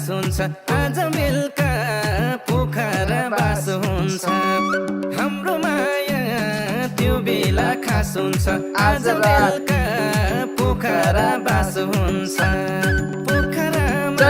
खास हुन्छ आज बेलुका पोखरा बास हुन्छ हाम्रो माया त्यो बेला खास हुन्छ आज बेलुका पोखरा बास हुन्छ पोखरामा